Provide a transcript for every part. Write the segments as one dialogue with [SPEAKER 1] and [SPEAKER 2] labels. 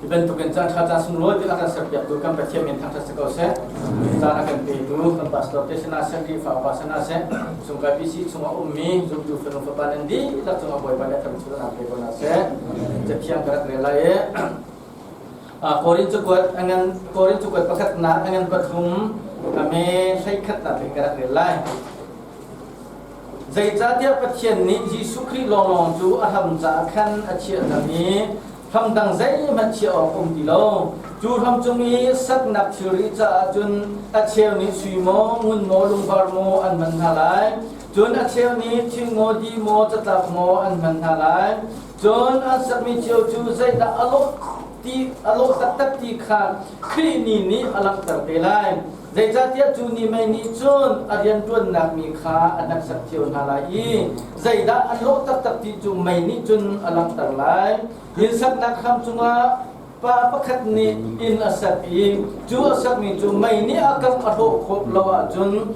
[SPEAKER 1] Hi bantukin caan ṭha caan sunglawi bik a kan serpiaktu kan Pathian min thangṭhat si ko seh. Caan a kan petu kan pastor te sinah seh, Khrihfa upa sinah seh, chungkai PC chungah ummi zumtu fanu fapa nan dihlak cungah Bawipa nih a thangṭhat pe ko hna seh. Cathiang ka rak rel lai i Korin cakuat angan Korin cakuat pakhatnak angan pathum ame hleikhatnak in ka rak rel lai. Zeicahtiah Pathian nih Jesuh Khrih lawnglawng cu a hram caah khan a chiah cang i hram dang zeihmanh chiah awk um ti lo. Cu hram cung i saknak thilri caah cun a cheu nih sui maw, ngun maw, lungvar maw an hman hna lai. Cun a cheu nih thing maw, di maw, catlap maw an hman hna lai. Cun an sakmi cio cu zeidah a lawh ti a lawh taktak ti kha Khrih ni nih a langhter te lai. Zeicahtiah cu ni mei nih cun a rianṭuannak mi kha a hneksak cio hna lai i zeidah an lawh taktak ti cu mei nih cun a langhter lai. Inn saknak hram cungah pa pakhat nih inn a sak i cu a sakmi cu mei nih a kangh a hlawh khawh lo ahcun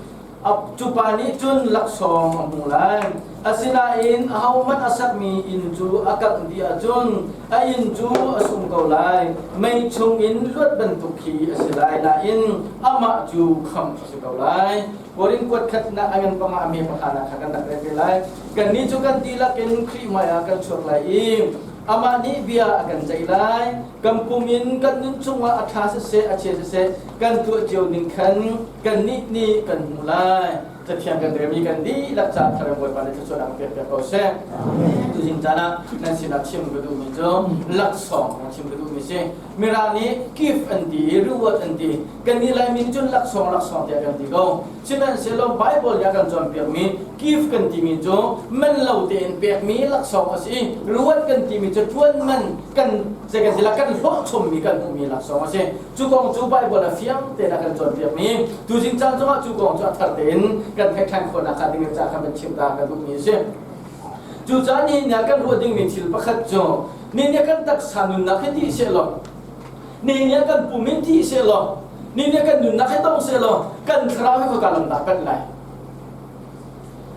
[SPEAKER 1] Cu pa nih cun laksawng a hmu lai. Asinain ahohmanh a sakmi inn cu a kangh dih ahcun a inn cu a sung ko lai. Mei chungin luat bantuk khi a si lai nain amah cu khamh a si ko lai. Korin kuat khatnak a ngan panga a me pakhanak kha kan rak rel te lai. Kannih cu kan dihlak in Khrih hmaiah kan chuak lai i amah nih bia a kan ceih lai. Kan pum in kan nun chungah a ṭha siseh a chia siseh kan tuah cio ning khan kannih nih kan hmuh lai. Cathiang kan relmi kan dihlak caah thlarau Bawipa nih thluachuahnak pek piak ko seh. Tuzing caan ah nan sinah chim ka duhmi cu laksawng kong chim ka duhmi si. Mirang nih gift an ti i reward an ti. Kannih Laimi nih cun laksawng laksawng tiah kan ti ko. Sihmanhsehlaw Bible nih a kan cawnpiakmi gift kan timi cu man lo tein pekmi laksawng a si i reward kan timi cu ṭuan man kan zei kan ti la kan hlawh chommi kan hmuhmi laksawng a si. Cu kong cu Bible a fiang tein a kan cawnpiakmi tuzing caan zongah cu kong cu a thar tein kan theih ṭhan khawhnak hnga ding ca khan kan chim ta ka duhmi a si. Cucaah nihin ah kan ruah dingmi thil pakhat cu nihin ah kan taksa nunnak hi ti sehlaw nihin ah kan pum in ti sehlaw nihin ah kan nunnak hi tong sehlaw kan thlarau hi khoika lam dah panh lai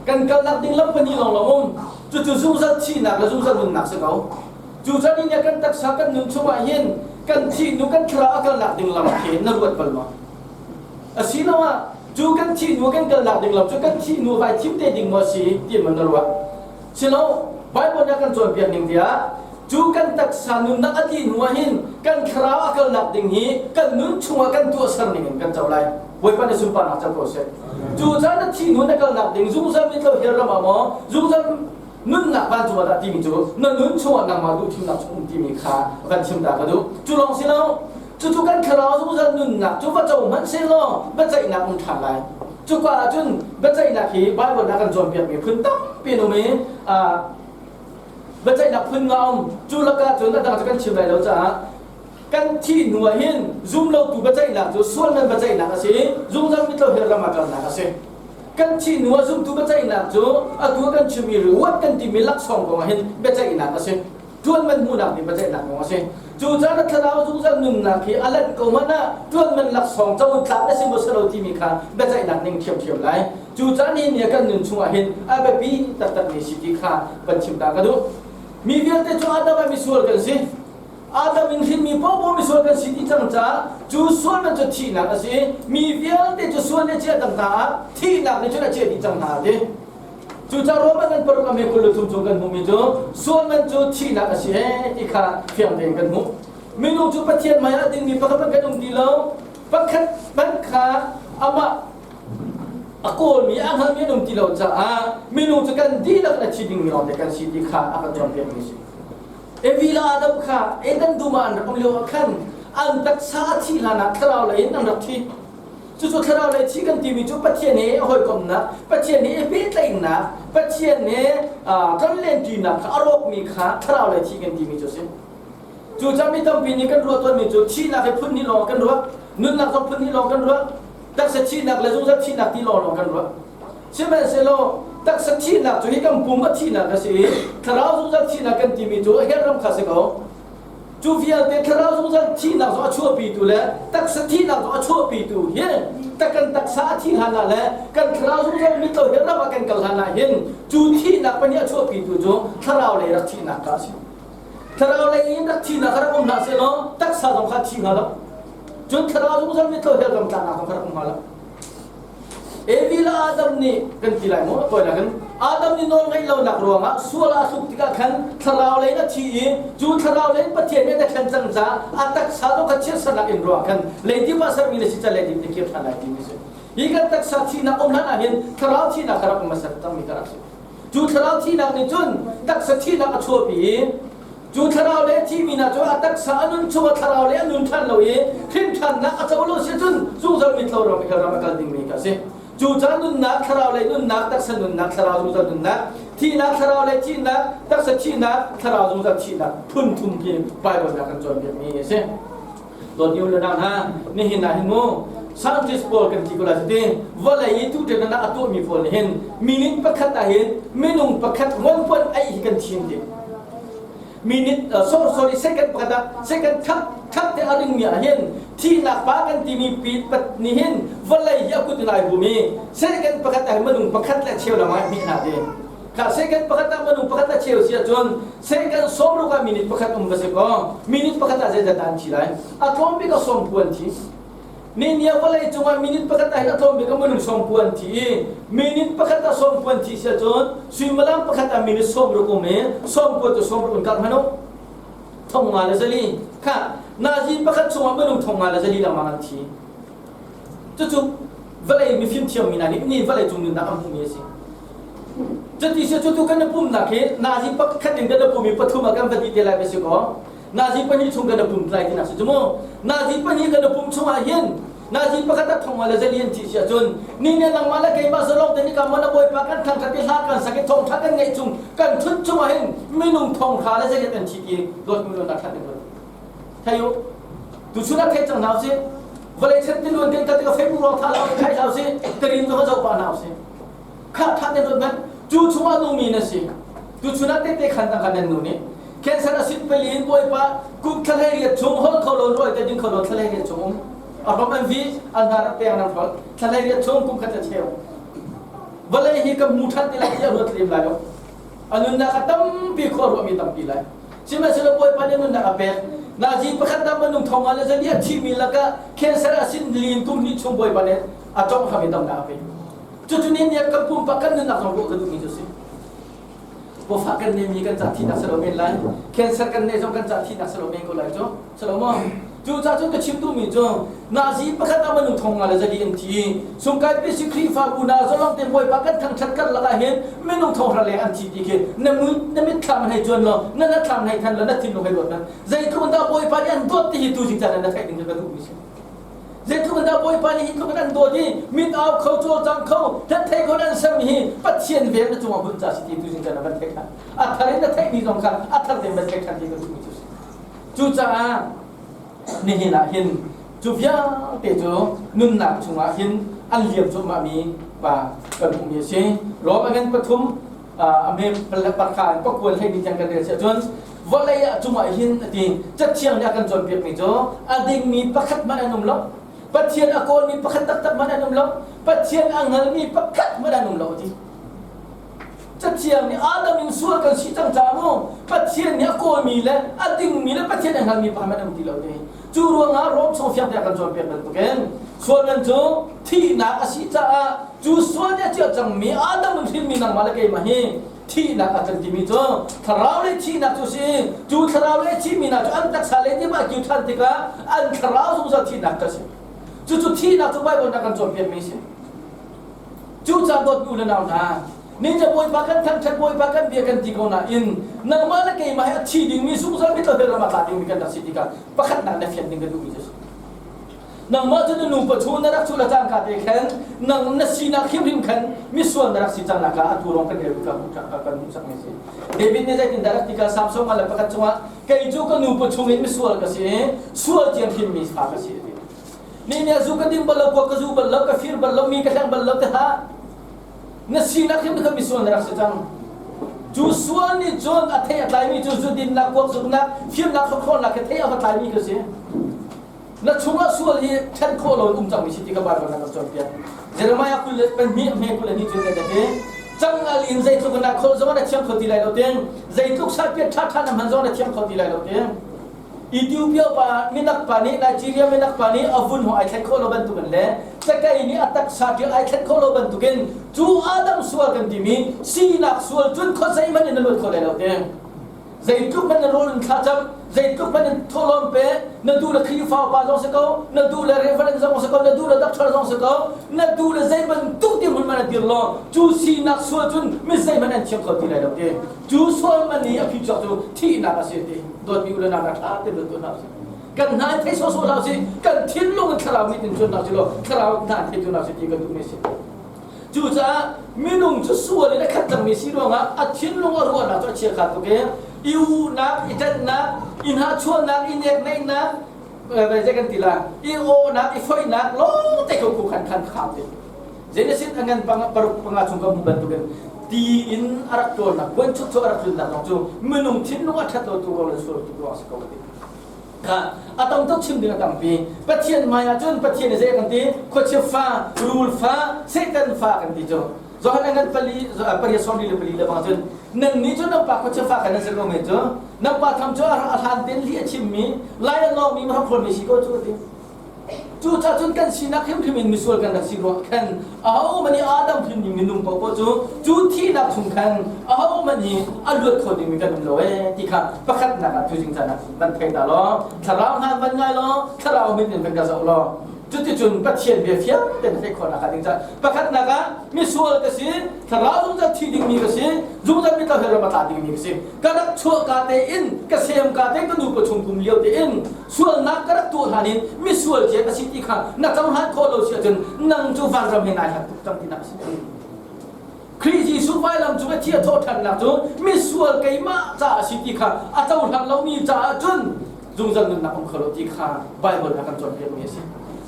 [SPEAKER 1] kan kalnak ding lam pahnih lawng lawng um cucu zungzal thihnak le zungzal nunnak si ko Cucaah ni kan taksa kan nun chungah hin kan thih hnu kan thlarau a kalnak ding lam khi na ruat bal maw? Asiloah cu kan thih hnu kan kalnak ding lam cu kan thih hnu vai thim te ding maw si ti man na ruat? Silo Bible nih a kan cawnpiak ning tiah cu kan taksa nunnak a dih hnu ah hin kan thlarau a kalnak ding hi kan nun chungah kan tuahser ning in kan co lai. Bawipa nih sunparnak co ko seh. Cu caan na thih hnu na kalnak ding zungzal mitlo hell ram ah maw zungzal nunnak vancung ah dah timi cu na nun chungah nangmah duhthimnak chung um timi kha van chim ta ka duh. Cu lawng si lo, cucu kan thlarau zungzal nunnak cu va co hmanh sehlaw biaceihnak um ṭhan lai. Cuka ahcun biaceihnak hi Bible ah kan cawnpiakmi phun tampi an um i biaceihnak phun nga um. Cu lakah cun a dang cu kan chim lai lo caah kan thih hnu ah hin zumlotu biaceihnak cu sualman biaceihnak a si i zungzal mitlo hell ram ah kalnak a si. Kan thih hnu ah zumtu biaceihnak cu atu ah kan chimmi reward kan timi laksawng kong ah hin biaceihnak a si. Ṭuan man hmuhnak nih biaceihnak kong a si. Cucaah na thlarau zungzal nunnak hi a lanh ko hmanh ah ṭuan man laksawng co tlak na si maw si lo timi kha biaceihnak ning ṭhiamṭhiam lai. Cucaah nihin ni ah kan nun chungah hin a biapi taktakmi si ti kha van chim ta ka duh. Mi vialte cu Adam ah misual kan si. Adam in hrinmi paohpaoh misual kan si dih cang caah cu sualnak cu thihnak a si. Mi vialte cu sual nih a chiah cang hna ah thihnak nih cun a chiah dih cang hna a ti. Cucaah Roman an paruk a me 23 chung kan hmuhmi cu sual man cu thihnak a si ee ti kha fiang tein kan hmuh. Minung cu Pathian hmai ah dingmi pakhat hmanh kan um ti lo. Pakhat hmanh kha amah a kawlmi a hngalmi an um ti lo caah minung cu kan dihlak in a thi dingmi lawngte kan si ti kha a kan cawnpiakmi a si. Evi le Adam kha Eden dum ah an rak um lio ah khan an taksa a thih hlanah thlarau lei in an rak thi. Cucu thlarau lei thi kan timi cu Pathian he hawikomhnak, Pathian he i pehtlaihnak, Pathian he tlonlenṭinak kha a rawkmi kha thlarau lei thi kan timi cu a si. Cucaah mi tampi nih kan ruah tawnmi cu thihnak hi phun hnih lawng kan ruah, nunnak zong phun hnih lawng kan ruah, taksa thihnak le zungzal thihnak ti lawng kan ruah. Sihmanhsehlaw taksa thihnak cu hi kan pum a thihnak a si i thlarau zungzal thihnak kan timi cu hell ram kha si ko. Cu vialte thlarau zungzal thihnak zong a chuahpitu le taksa thihnak zong a chuahpitu hi tak kan taksa a thih hlan ah le kan thlarau zungzal mitlo hell ram ah kan kal hlan ah hin cu thihnak pahnih a chuahpitu cu thlarau lei rak thihnak kha a si. Thlarau lei in rak thihnak kha rak um hlah sehlaw taksa zong kha thi hnga lo. Cun thlarau zungzal mitthlo hell ram tlaknak zong kha rak um hnga lo. Evi le Adam nih kan ti lai maw tawi nakin Adam nih nawl ngeih lonak ruangah sual a hruk tikah khan thlarau lei in a thi i cu thlarau lei in Pathian nih a thlen cang caah a taksa zong kha chiatsernak in ruang khan leidip ah sermi na si ca leidip na kir ṭhan lai timi si. Hi kan taksa thihnak um hlan ah hin thlarau thihnak kha rak um hmasa cangmi kha rak si. Cu thlarau thihnak nih cun taksa thihnak a chuahpi i Cu thlarau le thimi hna cu a taksa a nun chung ah thlarau le a nun ṭhan lo i hrimṭhannak a co lo si cun zungzal mitlo ram hell ram a kal dingmi ka si. Cu ca nunnak, thlarau le nunnak, taksa nunnak, thlarau zungzal nunnak, thihnak, thlarau le thihnak, taksa thihnak, thlarau zungzal thihnak phun thum khi Bible nih a kan cawnpiakmi a si. Dawt u le nau hna, nihin ah hin mu scientist pawl kan ti ko lai ti vawlei i tuṭen a tuahmi pawl nih hin minute pakhat ah hin minung pakhat nguanpuan ei hi kan thin ti. Minute sorry sorry second pakhat ah second thap thap te a ringmi ah hin thihnak pa kan timi pi pat nih hin vawlei hi a kut in ai bum i second pakhat ah hin minung pakhat le cheu lam ah hmih hna ti. Kha second pakhat ah minung pakhat a cheu si ahcun second 60 ah minute pakhat um va si kaw minute pakhat ah zeizat dah an thi lai? A tlawm bik a 90 an thi. Ni nia vawlei cungah minute pakhat ah hin a tlawm bik a minung 90 an thi i minute pakhat ah 90 an thi si ahcun suimilam pakhat ah minute 60 um i 90 cu 60 in karh hmanh u. Thong nga le zali. Kha nazi pakhat chungah minung 540 lengmang an thi. Cucu vawlei mifim thiammi hna nih ni vawlei cung nunnak an hmuhmi a si. Cuti si cutu kan i pumnak hi nazi pakhat in kan i pum i pathum ah kan va dih te lai va si kaw nazi pahnih chung kan i pum lai tinak si cu mu. Nazi pahnih kan i pum chungah hin nazi pakhat ah thong le zali an thi si ahcun ni ne nangmah le keimah zalong te nih ka mon a bawipa kan thangthat i hla kan sak i thawngtha kan ngeih chung kan thut chungah hin minung thonghra le zali an thi ti dawtmi lo nak that in Thei u. Tuchun ah thei cang hna usih. Vawlei chan tiluan kan kal tikah Facebook ruang tha lo thai hlah usih. Karin zong zoh pah hna usih. Kha tha te ruat hmanh. Cu chungah nungmi na si. Tuchun ah tete khan tang kan nan nu nih cancer a sit peli in bawipa kum thla hlei riat chung hol kho lo rawi te ding kho lo thla hlei riat chung um a hrom an vi an hnar a peng nan hol thla hlei riat chung kum khat a cheu vawlei hi ka mu than ti lai ti a ruat lem lai lo a nunnak a tampi khua ruahmi tampi lai Sihmanhsehlaw Bawipa nih nunnak a pek. Nazi pakhat dah minung thong ah le zali a thimi lakah cancer a sin lin kum hnih chung Bawipa nih a tongh hram i damnak a pek. Cucu nih niat kan pumpak kan nunnak zong ruah ka duhmi cu si. Pawfah kan neimi kan ca thihnak si lo men lai. Cancer kan neih zong kan ca thihnak si lo men ko lai cu. Si lo maw? Cucaah cun ka chim duhmi cu nazi pakhat ah minung thong nga le zali an thi. Sungkai PC Khrihfabu na zalong te Bawipa kan thangṭhat karlak ah hin minung thong hra leng an thi ti khi na mui na mitthlam hei cuan law na nathlam hei than law na thinlung hei ruat na zeitluk in dah Bawipa nih an dawt ti hi tu zing caan na theih ding cu ka duhmi si. Zeitluk in dah Bawipa nih hi tluk in an dawt i mit au kho cawlcang kho thei kho an sermi hi Pathian vel na cungah hun ca si ti tu zing caan na van theih kha a thar in na theihmi zong kha a thar tein van theih ṭhan ti ka duhmi cu si. Cucaah nihin ah hin cu vialte cu nunnak chungah hin an liam cuahmahmi pa kan hmuhmi a si. Rom a ngan pathum a me parkha in pakuan hleimi tiang kan rel si ahcun vawlei ah cungah hin a ti cathiang nih a kan cawnpiakmi cu a dingmi pakhat hmanh an um lo. Pathian a kawlmi pakhat taktak hmanh an um lo. Pathian a hngalmi pakhat hmanh an um lo a ti. Cathiang nih Adam in sual kan si cang caah mu Pathian nih a kawlmi le a dingmi le Pathian a hngalmi pakhat an um ti lo ti. Cu ruangah Rom chung fiang te a kan cawnpiak bantukin sualman cu thihnak a si caah cu sual nih a ciah cangmi Adam in hrinmi nangmah le keimah hi thihnak a kan timi cu thlarau le thihnak cu si cu thlarau le thihmi hna cu an taksa le nih a kiu ṭhan tikah an thlarau zungzal thihnak ka si. Cucu thihnak cu Baibal nih a kan cawnpiakmi a si. Cucaah dawtmi u le nau hna, ninja Bawipa kan thangṭhat Bawipa kan bia kan ti ko nain nangmah le keimah hi a thi dingmi zungzal mitlo ram a tla dingmi kan rak si tikah pakhatnak na fian ding ka duhmi cu a si. Nangmah cu na nupa chung na rak cu le cangka te khan nang na sinak hrimhrim khan misual na rak si cang nak ah atu rong kan rel ka kan hmuhsak mi si. David nih zeitin dah rak ti ka Samson le pakhat chungah kei cu ka nupa chungin misual ka si i sual cian hrimmi fa ka si a ti. Mi nih zu ka ding bal lo, kuak ka zu bal lo, ka fir bal lo, mi ka hleng bal lo ti hlah. Na sinak hrim kha misual na rak si cang. Cu sual nih cun a thei a tlaimi cu zu dinnak, kuak zuknak, firnak, hrokhrawlnak he thei a va tlaimi kha si. Na chungah sual hi ṭhen khawh lo in um cangmi si ti kha Baibal na kan cawnpiak. Jeremiah 22 hme 22 cun zeidah ti? Cangal in zeitluk na khol zong na thiam kho ti lai lo ting. Zeitluk sapiat ṭha ṭha na hman zong na thiam kho ti lai lo ting. Ethiopia pa minak pa nih Nigeria minak pa nih a vun ho ai thlet khawh lo bantukin le cakei nih a taksa ṭial ai thlet khawh lo bantukin cu Adam sual kan timi sinak sual cun khuazei hmanh in na luat kho lai lo ting. Zeitluk hmanh na rawl in thlacam, zeitluk hmanh in thawhlawm pe, na duh le Khrihfa upa zong si ko, na duh le reverend zong si ko, na duh le doctor zong si ko, na duh le zei bantuk ti hmun hmanh na dir law, cu sinak sual cun mi zeihmanh an thiam kho ti lai lo ti. Cu sual man i a phichuak cu thihnak a si ti. Dawtmi u le nau hna ṭha tein ruat tuah hna usih. Kan hna in thei sawhsawh hlah usih, kan thinlung in thlarau mit in cuan hna usih law thlarau hna in thei tu hna usih ti kan duhmi a si. Cucaah minung cu sual in a khat cangmi si ruangah a thinlung a ruahnak cu a chiakha tuk i i uhnak, i ṭanhnak, i hnahchuahnak, i nekneihnak, zei kan ti la, i awhnak, i foihnak lawng te kho khu khan khan kham te. Genesis a ngan panga paruk panga chung ka hmuh bantukin ti in a rak ṭawlnak, buanchuk cu a rak tlunnak zong cu minung thinlung a ṭhat lo tu ruang le sual tu ruang a si ko ti. Kha a tam tuk chim ding a tampi. Pathian hmai ah cun Pathian i zei kan ti? Khuachia fa, rul fa, Satan fa kan ti cu. Johan a ngan pali pariat sawmli le pali le bang cun nan nih cu nan pa khuachia fa kan nan si ko men cu nan pa tham cu a hlan ten li a chimmi lai a lawngmi mahakhualmi si ko cu a ti. Cucaah cun kan sinak hrimhrim in misual kan rak si ruang khan ahohmanh nih Adam hrin ning minung paohpaoh cu cu thihnak chung khan ahohmanh hi a luat kho dingmi kan um lo ee ti kha pakhatnak ah tuzing caan ah van thei ta law thlarau hna van ngai law thlarau min in van ka zoh law cuticun Pathian bia fiang tein theih khawhnak ah ding caan pakhatnak ah misual ka si thlarau zungzal thi dingmi ka si zungzal mitla he ram a tla dingmi ka si ka rak chuah ka tein ka sem ka te ka nu pawchung kum lio tein sualnak ka rak tuah hlan in misual cia ka si ti kha na cohlan khawh lo si ahcun nang cu vanram he nai hlat tuk cang tinak a si. Khrih Jesuh vailam cung a thi a thawh ṭhannak cu misual keimah ca a si ti kha a cohlang lomi caah cun zungzal nunnak um kho lo ti kha Baibal a kan cawnpiakmi a si.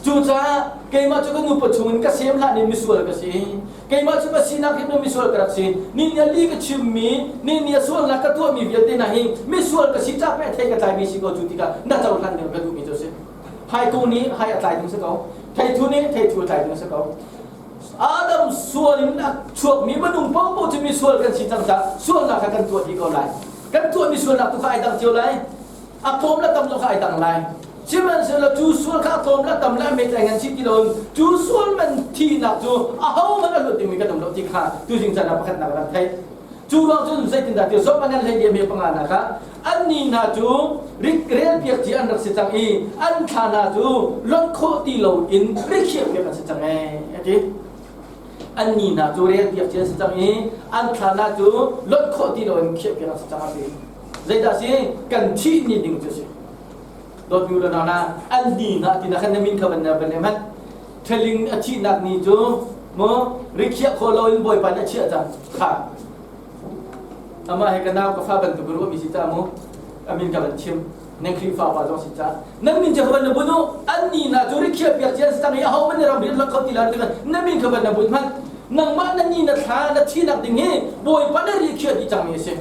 [SPEAKER 1] Cucaah keimah cu ka nupa chungin ka sem hlan in misual ka si. Keimah cu ka sinak hi misual ka rak si. Ni ni li ka chimmi, ni ni a sualnak ka tuahmi vialte hna hi misual ka si ca pe thei ka tlaimi si ko cu tikah na cohlan ding ka duhmi cu a si. Haikung nih hai a tlai ding si ko. Theithu nih theithu a tlai ding si ko. Adam sual in a chuakmi minung paohpaoh cu misual kan si cang caah sualnak kha kan tuah dih ko lai. Kan tuahmi sualnak tu kha ai dang cio lai. A tlawm le tam zong kha ai dang lai. Sihmanhsehlaw cu sual kha a tlawm le tam le a met ngan si ti loin cu sual man thihnak cu ahohmanh a luat dingmi kan um lo ti kha tuzing caan ah pakhatnak kan theih. Cu ruang cun zeitindah ti zong an hlei liam hi panga nak ah annih hna cu relpiak ci an rak si cang i an thla hna cu lonh khawh ti loin rikhiah piak an si cang ee a ti. Annih hna cu relpiak ci an si cang i an thla hna cu lonh khawh ti loin khiah piak an si cang a ti. Zeidah si kan thih ni ding cu si. Dawtmi u le nau hna an ni hna ti na khan na min kha van na van hmanh ṭheling a thihnak ni cu mu rikhiah khawh loin Bawipa nih a chiah cang kha amah he ka nau ka fa bantuk ruahmi si ca mu a min ka van chim nan Khrihfa pa zong si ca nan min cu ka van na bun u an ni hna cu rikhiah piak cian si cang i aho man ram rian lak kho ti la ti na min kha van na bun hmanh nangmah na ni na thla na thihnak ding hi Bawipa na rikhiah dih cangmi a si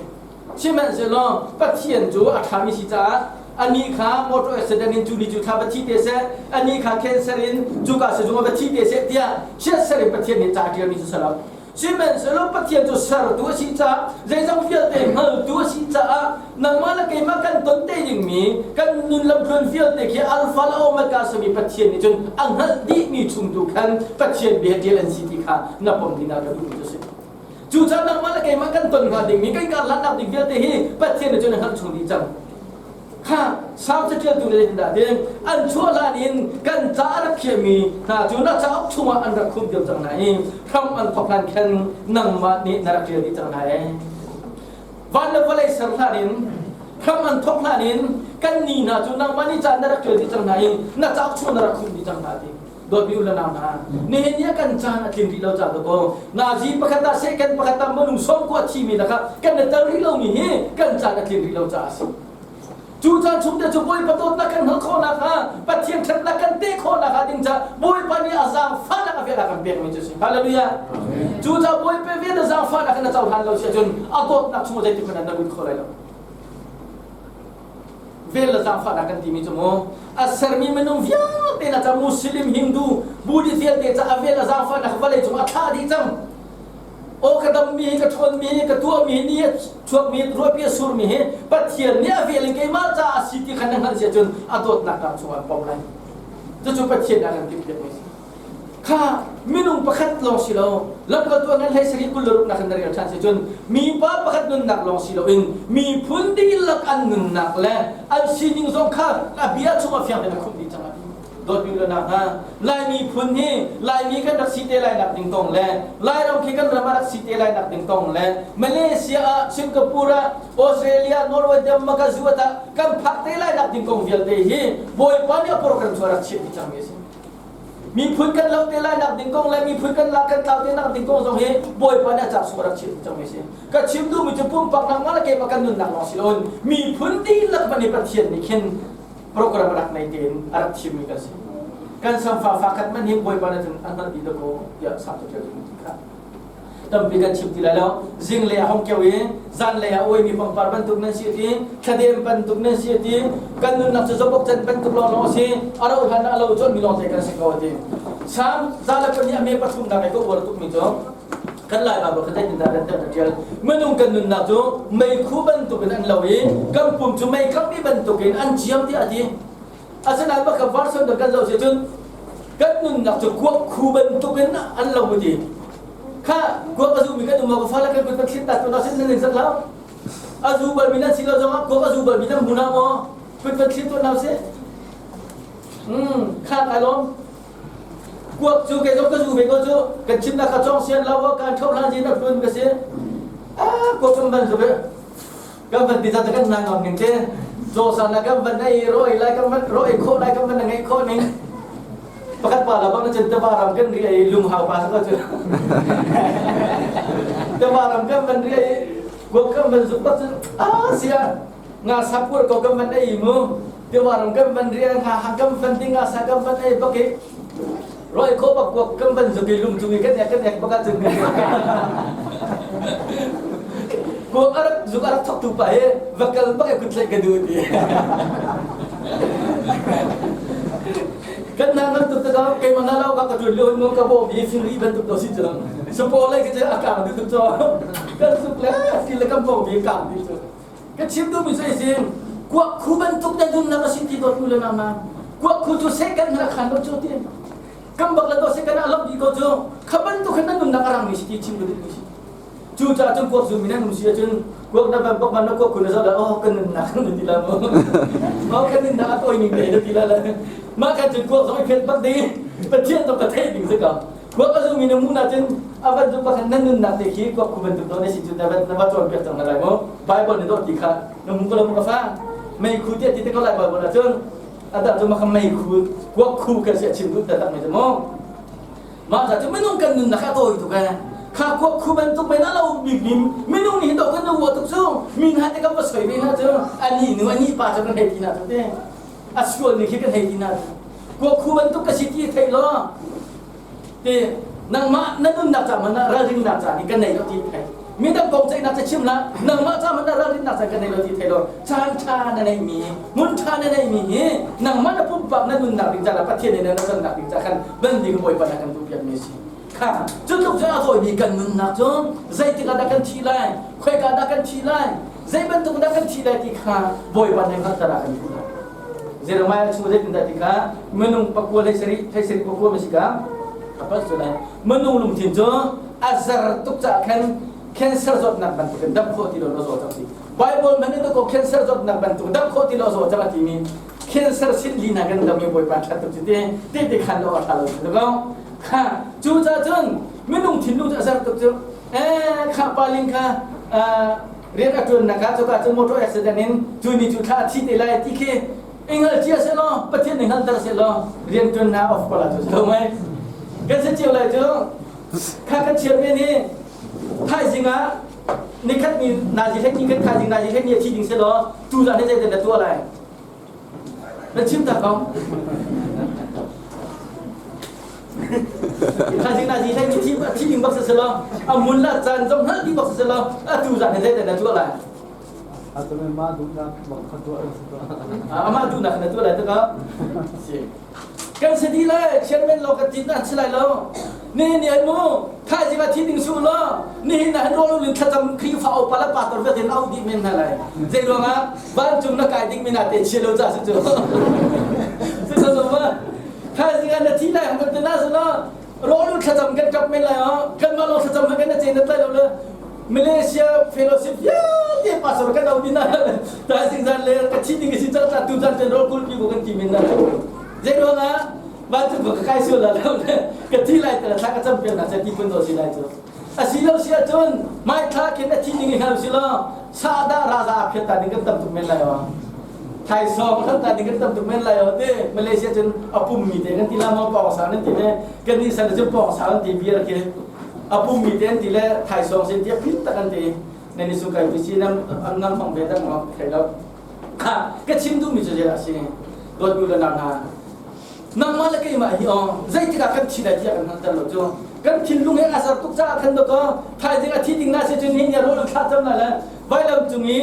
[SPEAKER 1] Sihmanhsehlaw Pathian cu a ṭhami si caah anih kha motor accident in cu ni cu thla va thi te seh, anih kha cancer in cuka sizung ah va thi te seh tiah chiatser in Pathian nih ca a ṭialmi cu si lo. Sihmanhsehlaw Pathian cu sertu a si caah zeizong vialte hngaltu a si caah nangmah le keimah kan ton te dingmi kan nun lamtluan vialte khi Alpha le Omega a simi Pathian nih cun a hngalh dihmi chung tu khan Pathian bia ṭial an si ti kha na pom ding ah ka duhmi cu a si. Cucaah nangmah le keimah kan ton hnga dingmi kan karhlannak ding vialte hi Pathian nih cun a hngalh chung dih cang. Kha Salm caṭialtu nih zeitindah a ti? An chuah hlan in kan ca a rak khiahmi hna cu na cauk chungah an rak khumh diam cang hna i hram an thawk hlan khan nangmah nih na rak ṭial dih cang hna ee. Van le vawlei ser hlan in hram an thawk hlan in kan ni hna cu nangmah nih ca na rak ṭial dih cang hna i na cauk chungah na rak khumh dih cang hna ti. Dawtmi u le nau hna, nihin ni ah kan caan a tling rih lo ca dakaw nazi pakhat ah second pakhat ah minung sawmkua thimi lakah kan i tel rih lomi hi kan caan a tling rih lo caah a si. Cu caan chung te cu Bawipa dawtnak kan hngalh khawh nakhnga Pathian ṭhatnak kan teh khawh nakhnga ding caah Bawipa nih a zaangfahnak a vel a kan pekmi cu a si. Hallelujah. Cu caah Bawipa vel a zaangfahnak in a cohlan lo si ahcun a dawtnak chung zeitik hmanh ah na lut kho lai lo. Vel le zaangfahnak kan timi cu mu a sermi minung vialte na ca Muslim, Hindu, Buddhist vialte ca a vel a zaangfahnak vawlei cung a thlah dih cang. Aw ka dammi hi ka ṭhawnmi hi ka tuahmi ni a chuakmi ruahpi a surmi hi Pathian nih a vel in keimah caah a si ti kha na hngalh si ahcun a dawtnak tang chungah an pom lai. Cucu Pathian nih a kan timhpiakmi a si. Kha minung pakhat lawng si lo, lamkaltu an hlei sarih 26 nak in na rel ṭhan si cun mipa pakhat nunnak lawng si loin miphun dihlak an nunnak le an sining zong kha a bia chungah fiang tein a khumh dih cang a ti. Dawtmi le nak hna, Lai miphun hi Laimi kan rak si te lai nak ding kong le Lairam khi kan ram ah rak si te lai nak ding kong le Malaysia ah, Singapore ah, Australia, Norway, Denmark ah, US ah kan phak te lai nak ding kong vialte hi Bawipa nih a program chu a rak chiah dih cangmi a si. Miphun kan lo te lai nak ding kong le miphun kan lak kan tlau te nak ding kong zong hi Bawipa nih a cak sung a rak chiah dih cangmi a si. Ka chim duhmi cu pumpak nangmah le keimah kan nunnak lawng si loin miphun dihlak hmanh hi Pathian nih khin program rak nei tein a rak thimmi kan si. Kan samfa fakhat man hi Bawipa nih cun a hngalh dih dakaw tiah sak cu ṭial ti kha. Tampi kan chim ti lai lo. Zinglei a hong keu i zanlei ah uaimi pangpar bantuk nan si ti, thladem bantuk nan si ti, kan nunnak cu zobok can bantuk lawnglawng a si, a rauh hlan ah a lo cawnmi lawngte kan si ko a ti. Salm 102 a me pathumnak i ka uar tukmi cu kan Lai Baibal kha zeitindah kan ṭial ṭial minung kan nunnak cu meikhu bantukin an lo i kan pum cu mei khammi bantukin an ciam tiah a ti. Asinain bak version dang kan zoh si cun kan nunnak cu kuak khu bantukin an lo ti. Kha kuak a zumi kan um ka fale kan kut kan thlit ta tu na sin nan zat lo. A zu bal mi nan si lo zongah kuak a zu bal mi nan hmu na maw? Kut kan thlit tu na si. Kha kai lawm. Kuak cu kei zong ka zu ve ko cu kan chimnak kha cawng sian lo kan ṭho hlan zin a tlun ka si. Ah kuak kan van zu ve. Kan van ti ta kan na ngam ning te. Zaw san la kan van ei ro ei lai kan van ro ei khawh lai kan van ngeih khawh ning. Pakhat pa la bang na cun tiva ram kan ri ei lung hau pa sa cu. Tiva ram kan van ri ei kuak kan van zuk bak cun ah sia nga sapur ko kan van ei mu tiwaram kan van rian ha ha kan van ding nga sa kan van ei bak i roi kho bak kuak kan van zuk i lung cung i kan ek kan ek bak ahcun kuak arak zuk arak thok tu pa he va kal bak i kut tlaih ka duh ti kan na nan tuk takam keimah na lau ka ka ṭuan lio in ka bawm i fingri bantuk to si cang sapo lai ka che a kang dih tuk cho kan suk le fil le kan bawm i kang dih cu Ka chim duhmi cu isin kuak khu bantuk na nunnak a si ti dawt nu le nau kuak khu cu second na khan lo cu ti kan bak le to second a lok dih ko cu kha bantuk khan na nunnak a rangmi si ti chim ka duhmi si. Cu caah cun kuak zumi nan um si ahcun kuak na ban bak man na kuak khu na zoh la oh kan nunnak na ti la mu oh kan nunnak a tawi ning te na ti la le mah kan cun kuak zong i phet bak ding Pathian zong ka theih ding si ko. Kuak a zumi na hmuh ahcun a van zumh bakhin nan nunnak te khi kuak khu bantuk dawh na si cu na van na va cawnpiak cang hna lai mu. Bible nih dawh ti kha na hmu ko lo mu ka fa. Meikhu tiah ti te ko lai Bible ahcun a dah cu maka meikhu kuak khu kan si a chim duh taktak mi cu mu. Mah ca cu minung kan nunnak a tawi tuk eh. Kha kuak khu bantuk men a lo bik mi minung nih hin dawh kan nu tuk cu mi hna te kan va soi ve hna cu ani nu ani pa cu kan hei ti hna cu te. A sual ni khi kan hei ti hna cu. Kuak khu bantuk ka si ti thei law ti nangmah na nunnak ca hmanh ah ralrinnak ca hi kan nei lo ti thei midang kong ceihnak ca chim lah nangmah ca hmanh ah ralrinnak ca kan nei lo ti thei lo caan ṭha na neihmi hmun ṭha na neihmi hi nangmah na pumpak na nunnak ding ca le Pathian nih na cannak ding ca khan banding Bawipa na kan duhpiakmi a si kha cu tluk cu a tawimi kan nunnak cu zeitik ah dah kan thi lai khoika dah kan thi lai zei bantuk dah kan thi lai ti kha Bawipa nih hngalhter a kan duh Jeremiah chung zeitindah ti kha minung pakua 17 hlei sarih pakua ma si ka a palh cu lai minung lungthin cu a zer tuk caah khan cancer zawtnak bantukin dam khawh ti lo na zaw cang ti Bible man in ko cancer zawtnak bantuk dam khawh ti lo zaw cang a timi cancer sin li na kan dam i Bawipa ṭhat tuk cu ti ti ti khan lo a ṭha lo cu ko kha cu caah cun minung thinlung cu a zer tuk cu eh kha pa ling kha rian a ṭuannak ah cuka cu motor accident in cu ni cu thla a thi te lai ti khi i hngal cia seh law Pathian nih hngalter seh law rian ṭuannak off ko la cu lo mei kan si cio lai cu kha kan chiat ve ni thaizing ah nikhat ni nazi hlek ni kan thaizing nazi hlek ni a thi ding seh law tu zan hi zeitin na tuah lai na chim tak ko Thaizing na zi hlei thi thi ding bak si lo a mun la caan zong hngal ding bak si lo atu zan he zeidah na tuah lai
[SPEAKER 2] Amah duhnak bak kha tuah si ko.
[SPEAKER 1] Amah duhnak na tuah lai tak si. Kan si di lai chairman lo kan tin an si lai lo. Ni ni an mu thaizing ah thi ding su law nihin ah hin rawl ulin thlacam Khrihfa upa le pastor vialte in auh dih men hna lai. Zei ruangah vancung na kai ding mi na te chia lo ca si cu. Si so ma thaizing ah na thi lai hang kan na su law rawl ul thlacam kan kap men lai oh kan mah lawng thlacam kan na ce na tlai lo le Malaysia fellowship vialte pastor kan auh dih na thaizing zan le ka thi ding si cang tu zan ten rawl kul pi ko kan ti men na. Zei ruangah vancung ka kai sual la lo le ka thi lai te thla ka cam piak na ti phun do si lai cu asi lo si ahcun mai thla khin a thi ding i hal si lo sa da raza a phiat ta ding kan tam tuk men lai wa thai song kan ta ding kan tam tuk men lai wa te Malaysia cun a pum mi te kan ti la mo pong sa nan ti le kan ni san cu pong sa an ti biar khi a pum mi te an ti le thai song sin ti phit tak an ti nan ni su kai pi si nam an nam hong ve tak mo thai lo kha ka chim duh mi cu je a si dawt nu le nau hna nangmah le keimah hi aw zeitik ah kan thi lai tiah kan hngalhter lo cu kan thinlung he a ser tuk caah khan dawkaw thaizing a thi ding na si cun hi nia rawl thla cam lai le vailam cung i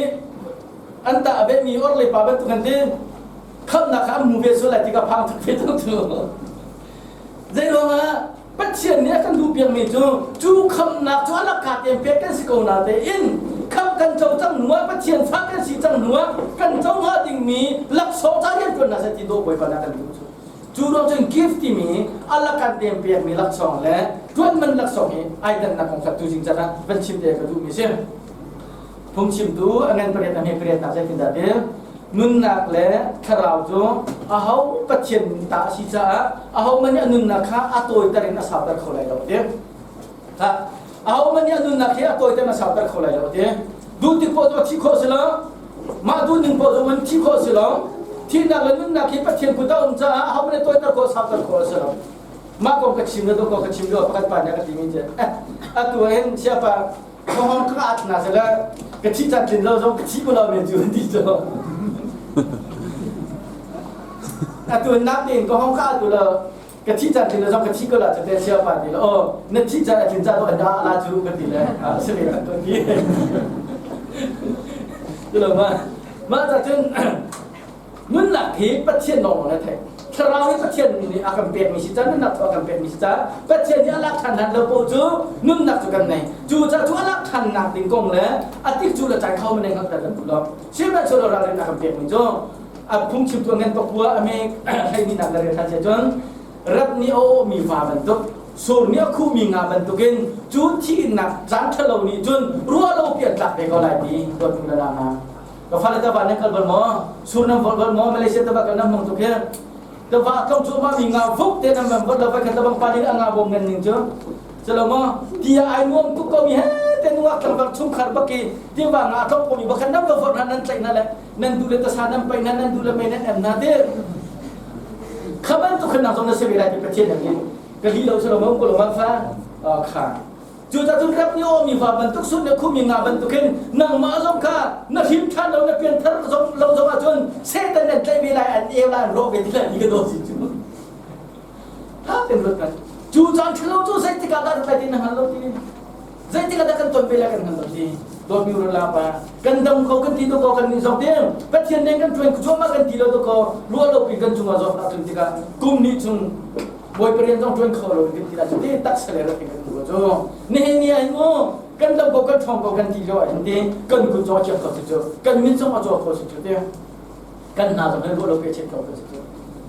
[SPEAKER 1] an tah ve mi or le pa bantuk an ti khamnak kha an hmu ve sual lai ti ka phang tuk ve cang cu zei ruangah Pathian nih a kan duh piakmi cu cu khamnak cu a lakka tein pek kan si ko na tein khamh kan co cang hnu ah Pathian fa kan si cang hnu ah kan co hnga dingmi laksawng ca rian ṭuan hna seh ti dawh Bawipa nih a kan duh cu. Cu ruang cun gift timi a lakkan tein pekmi laksawng le ṭuan man laksawng hi ai dannak kong kha tuzing can ah van chim te ka duhmi si. Phungchimtu a ngan pariat a hme pariatnak zeitindah ti nunnak le thlarau cu aho Pathian ta a si caah ahohmanh nih a nunnak kha a tawiter in a sauter kho lai lo ti. Ha ahohmanh nih a nunnak hi a tawiter in a sauter kho lai lo ti. Duh tik poah cu a thi khawh si lo. Mah duh ning poah zong in thi khawh si lo. Thihnak le nunnak hi Pathian kut ah um caah ahohmanh nih tawiter khawh sauter khawh a si lo. Mah kong ka chim na kong ka chim lio pakhat pa nih a ka timi cu atu hin siapa Thawng ka at na sele ka thi chan tlin lo zong ka thi ko lo men cu ti cu. Atu nak tein ka hong ka atu lo ka thi chan tlin lo zong ka thi ko la cu te sia pa ti lo oh na thi chan a tlin ca to da la cu ka ti le a si ve kan to ti. Tu lo ma ma ta cun Nunnak hi Pathian lawng na theih. Thlarau hi Pathian nih a kan pekmi si ca, nunnak cu a kan pekmi si ca, Pathian nih a lak ṭhan hlan lo paoh cu nunnak cu kan nei. Cu ca cu a lak ṭhannak ding kong le a tik cu le caan kho men hngalhter kan duh lo. Sihmanhsehlaw ralrin a kan pekmi cu a phungchimtu a ngan pakua a me hleihnih nak le rel ṭhan sia cun rat nih a awhmi va bantuk sur nih a khuhmi nga bantukin cu thihnak caan ṭhalo nih cun ruah lo pi an tlak ve ko lai ti ruat nu le na Ka fale ta va nan kal bal maw? Sur nan vol bal maw? Malaysia ta va kal nan hmang tuk hi. Ta va tlong cu ma mi nga vuk te nan van vot lo vai khat bang pa ding anga bom ngan ning cu. Chalo ma tia ai nuam tuk ko mi he te nuak tlangval chungkhar baki ti va nga tlong ko mi bakhan nan va vot nan tlaih na le nan du le ta sa nan pai na nan du le mei nan em na te khaban tu khan nang zong na se ve lai ti Pathian nan ni ka li lo chalo ma um ko lo ma fa kha Cucaah cun rap nih awmi va bantuk sut le khumi nga bantukin nangmah zong kha na hrim ṭhan lo na pianthar zong lo zong ahcun Satan an tlaih ve lai an eu lai an rawh ve ti lai ti ka dawt si cu. Tha ten ruat kan. Cu caan ṭhalo cu zeitik ah dah rat lai ti na hngal lo ti. Zeitik ah dah kan ton ve lai kan hngal lo ti. Dawtmi ru la pa kan dam ko kan ti to ko kan nih zong te Pathian nih kan ṭuan cuahmah kan ti lo to ko ruah lo pi kan cungah zawt ah tlun tikah kum nih chung Bawipa rian zong ṭuan kho lo kan ti lai cu ti taksa le rak kan tu cu nihin ni ah mu kan dam ko kan ṭhawng ko kan ti lio ah hin ti kan kut zong a ciam kho si cu kan min zong a caw kho si cu ti kan hna zong hin ruah lo pe chet kho kan si cu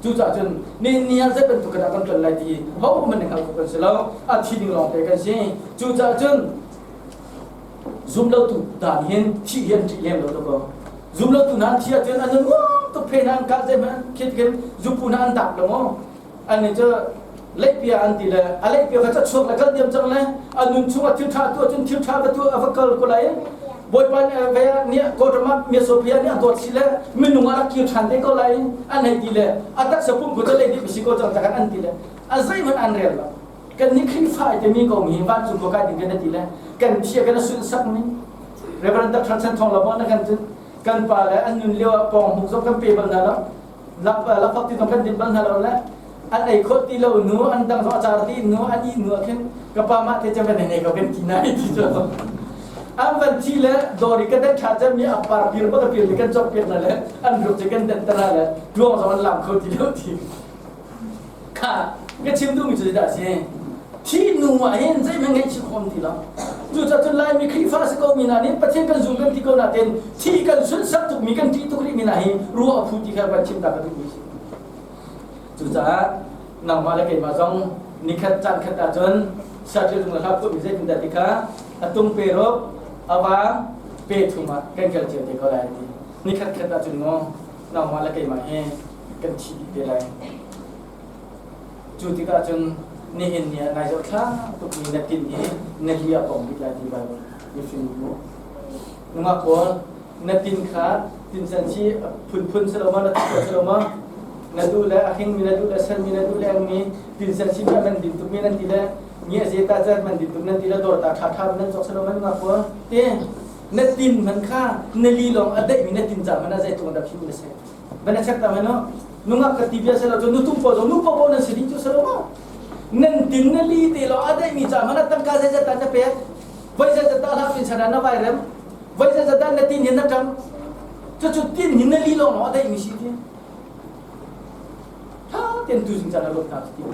[SPEAKER 1] cucaah cun nihin ni ah zei bantuk dah kan ṭuan lai ti ho man hngal kho kan si lo a thi ding lawng te kan si cucaah cun zum lo tu dan hin thi hian ṭih lem lo to ko zum lo tu nan thi ahcun an nuam tuk phe nan kal zei hmanh khit khin zupu na an dap lo maw An cu leihpia an ti le a leihpia kha chuak le kal diam cang le a nun chung ah thil ṭha tuah cun thil ṭha va tuah a va kal ko lai. Bawipa nih nih Kawlram ah Sophia nih a dawt si le minung ah rak kir ṭhan te ko lai an hei ti le a taksa pum ko cu lei dih si ko cang takan an ti le a zeihmanh an rel lo. Kan nih Khrihfa ai timi ko mi vancung ko kai ding kan ti le kan thia kan sun sak mi Reverend Dr. Chan Thong Lamo na kan cun kan pa le an nun lio ah pawng hmuk zong kan pe bal hna lo. Lakphak ti zong kan din bal hna lo le an ei khawh ti lo nu an dang zong a car ti nu an ih nu ah khin ka pa mah te cem van nei ko kan ti nai ti cu an van thi le dawr i ka den tha cem mi a par pir ba ka pir li kan cok piak na le an ruk ci kan den tara le tuang zong an lam kho ti lo ti kha ka chim duh mi cu dah si. Thi nu ah hin zeihmanh ngaihchih khawm ti lo. Cucaah cun Laimi Khrihfa si ko mi hna nih Pathian kan zum kan ti ko nain thi kan sunsak tukmi kan ṭih tuk rih mi hna hi ruah a phu ti kha van chim ta ka duhmi si. Cucaah nangmah le keimah zong nikhat caan khat ahcun saṭil tung le hla phuahmi zeitindah ti kha a tung pe ruk a vang pe thum ah kan kal cio te ko lai ti. Nikhat khat ahcun maw nangmah le keimah hi kan thi dih te lai. Cu tikah cun nihin ni ah nai zohthla tukmi na tin hi na li a pong bik lai ti Baibal mifim mu. Nungak pawl na tin kha tincan si phunphun si lo ma na tuah si lo ma na duh le a hing mi na duh le sen mi na duh le ang mi tincan si mi man din tuk mi nan ti le mi a zeta zat man din tuk nan ti le dor ta tha tha nan cok si lo ma nungak pawl te na tin man kha na li long a daih mi na tin ca man a zei tung da phim na se Van check ta no nungak ka ti bia se lo cu nutung po zo nu po po nan si ding cu se lo ma nan tin na li te lo a dai mi cha mana tangka zai zat na pek voi zai zat ta la pin sana na vai rem voi zai zat na tin hin na tang cu cu tin hin na li lo no a dai mi si ti tha ten tu jing cha na lot ta ti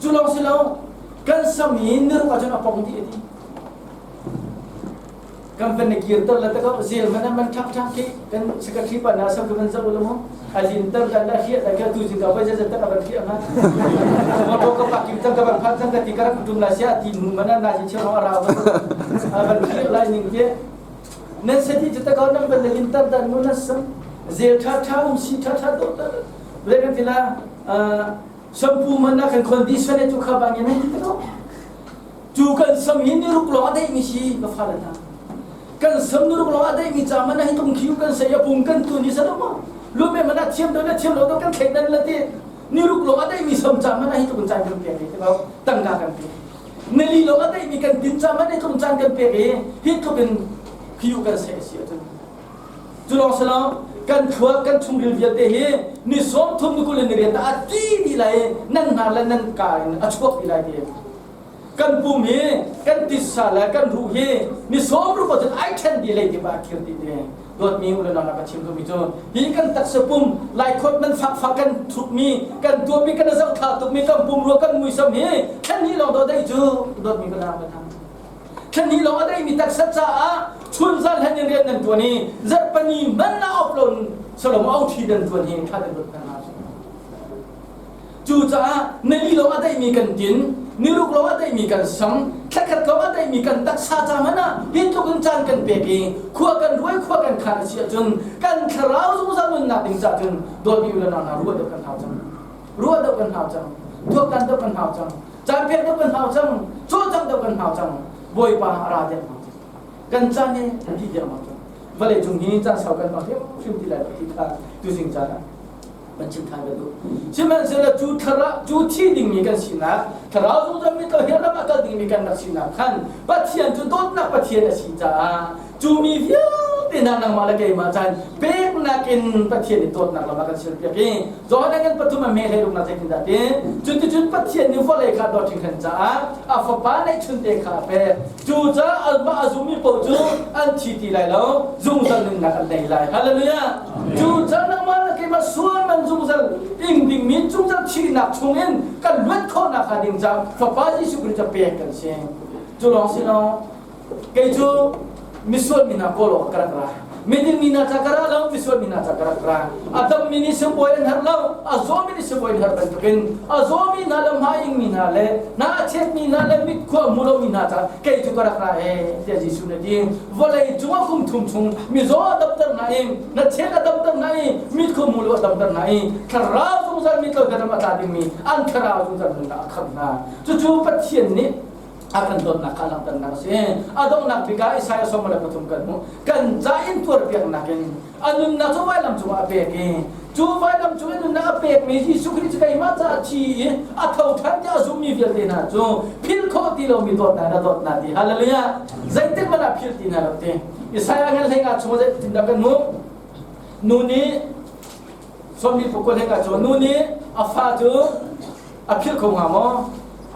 [SPEAKER 1] cu long si lo kan sam hi niru ka chun a pong ti ti Kan van na kirter le takau zel man man thak thak khi kan secretary pa na sam kan zau lo mo alin tar kan la hiat la ka tu jing ka vai za ta ka khi ama mo to ka pak kim tang ka ban phat tang ka ti karak tum la sia ti nu mana na ji chero ra ba ban khi lai ning ke nan seti ta ka nan ban lin tar dan mo na sam zel tha tha um si tha tha do ta le kan tila sampu man na kan condition tu kha ba nge nan ti ta Cu kan sam hi niruk lawng a deihmi si ka fale hna. Kan sam niruk lawng a deihmi ca man hi tung khiu kan sei a pung kan tun hi sa ma. Lu me mana thiam do na thiam lo do kan thlei dan la ti. Niruk lawng a deihmi sam ca man hi tung caan kan pek i te tangka kan pek. Nali lawng a deihmi kan tin ca man hi tung caan kan pek i hi tluk in khiu kan sei si ahcun. Cu lawng si lo kan thluak kan chungril vialte hi ni sawm thum ni kul in ni rian a ti dih lai nan hnar le nan ka in a chuak dih lai ti. Kan pum hi kan titsa le kan ruh hi ni sawm ruk ahcun ai ṭhen dih lei ti pa khir ti te dawtmi u le nau ka chim duhmi cu hi kan taksa pum laikhawt man fakfak kan thukmi kan tuahmi kan zohthla tukmi kan pumrua kan muisam hi thlen hi lawng dawh dei cu dawtmi ka nau ka thang thlen hi lawng a deimi taksa caah chun zan hen in rian nan tuan i zarhpani man na off lon solom au thi dan tuan hi tha dan dot kan Cucaah nali lawng a daihmi kan tin, niruk lawng a daihmi kan sam, thlakhat lawng a daihmi kan taksa ca hmanh ah hi tluk in caan kan pek i khua kan ruai khua kan khan a si ahcun kan thlarau zungzal nunnak ding caah cun dawtmi u le nau hna ruah deuh kan hau cang. Ruah deuh kan hau cang. Tuaktan deuh kan hau cang. Caan pek deuh kan hau cang. Cawlcangh deuh kan hau cang. Bawipa a ra deuh hau cang. Kan caan hi a dih deuh hau cang. Vawlei cung hi caan sau kan hmang hrimhrim ti lai lo ti kha tuzing caan ah kan chim ṭhan ka duh. Sihmanhsehlaw cu thlarau cu thi dingmi kan sinak, thlarau zungzal mi to ram a kal dingmi kan rak sinak khan Pathian cu dawtnak Pathian a si caah cu mi vialte hna nangmah le keimah caan peknak in Pathian i dawtnak lam a kan serpiak i Johan ngan pathum a me hlei ruknak zeitindah ti cuticun Pathian nih vawlei kha dawt hringhran caah a fapa neihchunte kha a pek. Cucaah amah a zummi paoh cu an thi ti lai lo, zungzal nunnak an nei lai. Hallelujah! Cucaah nangmah le keimah sual man zungzal ing dingmi zungzal thihnak chungin kan luat khawhnak hnga ding caah Fapa Jesuh Khrih cu pek kan si. Cu lawng si lo, kei cu misual mi hna kawl awk ka rak ra. Miding mi hna ca ka ra lo, misual mi hna ca ka rak ra. A dammi nih sibawi an herh lo, a zawmi nih sibawi an herh bantukin a zawmi hna le hma ingmi hna le hna a chetmi hna le mit khua hmu lomi hna ca kei cu ka rak ra ee tiah Jesuh nih a ti. Vawlei cungah kum thum chung mizaw a damter hna i na chet a damter hna i mit khua hmu lo a damter hna i thlarau zungzal mit lo ram a tla dingmi an thlarau zungzal nunnak a khamh hna. Cucu Pathian nih a kan dawtnak kha langhternak a si. A donghnak bik ah Isaiah 43 kan hmuh. Kan ca in tuarpiaknak in a nunnak cu vailam cungah a pek i cu vailam cung i nunnak a pekmi Jesuh Khrih cu keimah caah a thi i a tho ṭhan tiah a zummi vialte hna cu philh khawh ti lomi dawtnak in a dawt hna ti. Hallelujah! Zeitik hmanh ah philh ti hna lo ti. Isaiah ngan hlei nga chung zeitindah kan hmuh? Nu nih sawmli pakua hlei nga cu nu nih a fa cu a philh kho hnga maw?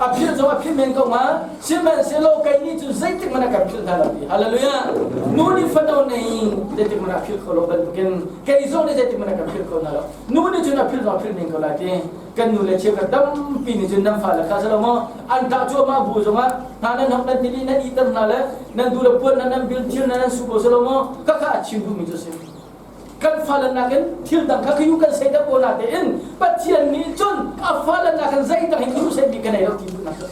[SPEAKER 1] A philh zong a philh men ko hnga. Sihmanhsehlaw kei nih cun zeitik hmanh a kan philh hna lo ti. Hallelujah. Nu nih fano nei zeitik hmanh a philh kho lo bantukin kei zong nih zeitik hmanh a kan philh kho hna lo. Nu nih cun a philh zong a philh men ko lai ti. Kan nu le cheukhat tampi nih cun nan fale kha si lo maw an ṭah cuahmah bu zongah hna nan hok nan tili nan ihter hna le nan du le puan nan bil thil nan nan su ko si lo maw khakha a chim duhmi cu si. Kan fale nakin thil dang kha khiu kan sei deuh ko na tein Pathian nih cun a fale nakin zeidang hi khiu sei mi ka nei lo ti duhnak cu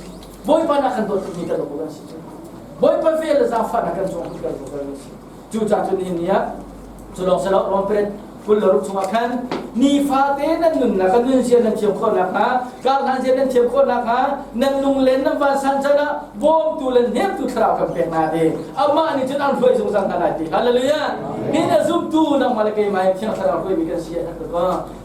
[SPEAKER 1] Bawipa na kan dawt tukmi kan kan si cu. Bawipa vel le zaangfah na kan cawng kan kan si. Cucaah cun nihin ni ah cu lawng si lo Rom pariat 26 chungah khan nifate nan nunnak kan nunzia nan thiam khawh nakhnga karhlan zia nan thiam khawh nakhnga nan lunglen nan vansan can ah bawmtu le hnemtu thlarau kan pek hna ti. Amah nih cun an hruai zungzal hna lai ti. Hallelujah. Hi na zumtu nangmah le keimah hi Thiang Thlarau hruaimi kan si a herh tuk.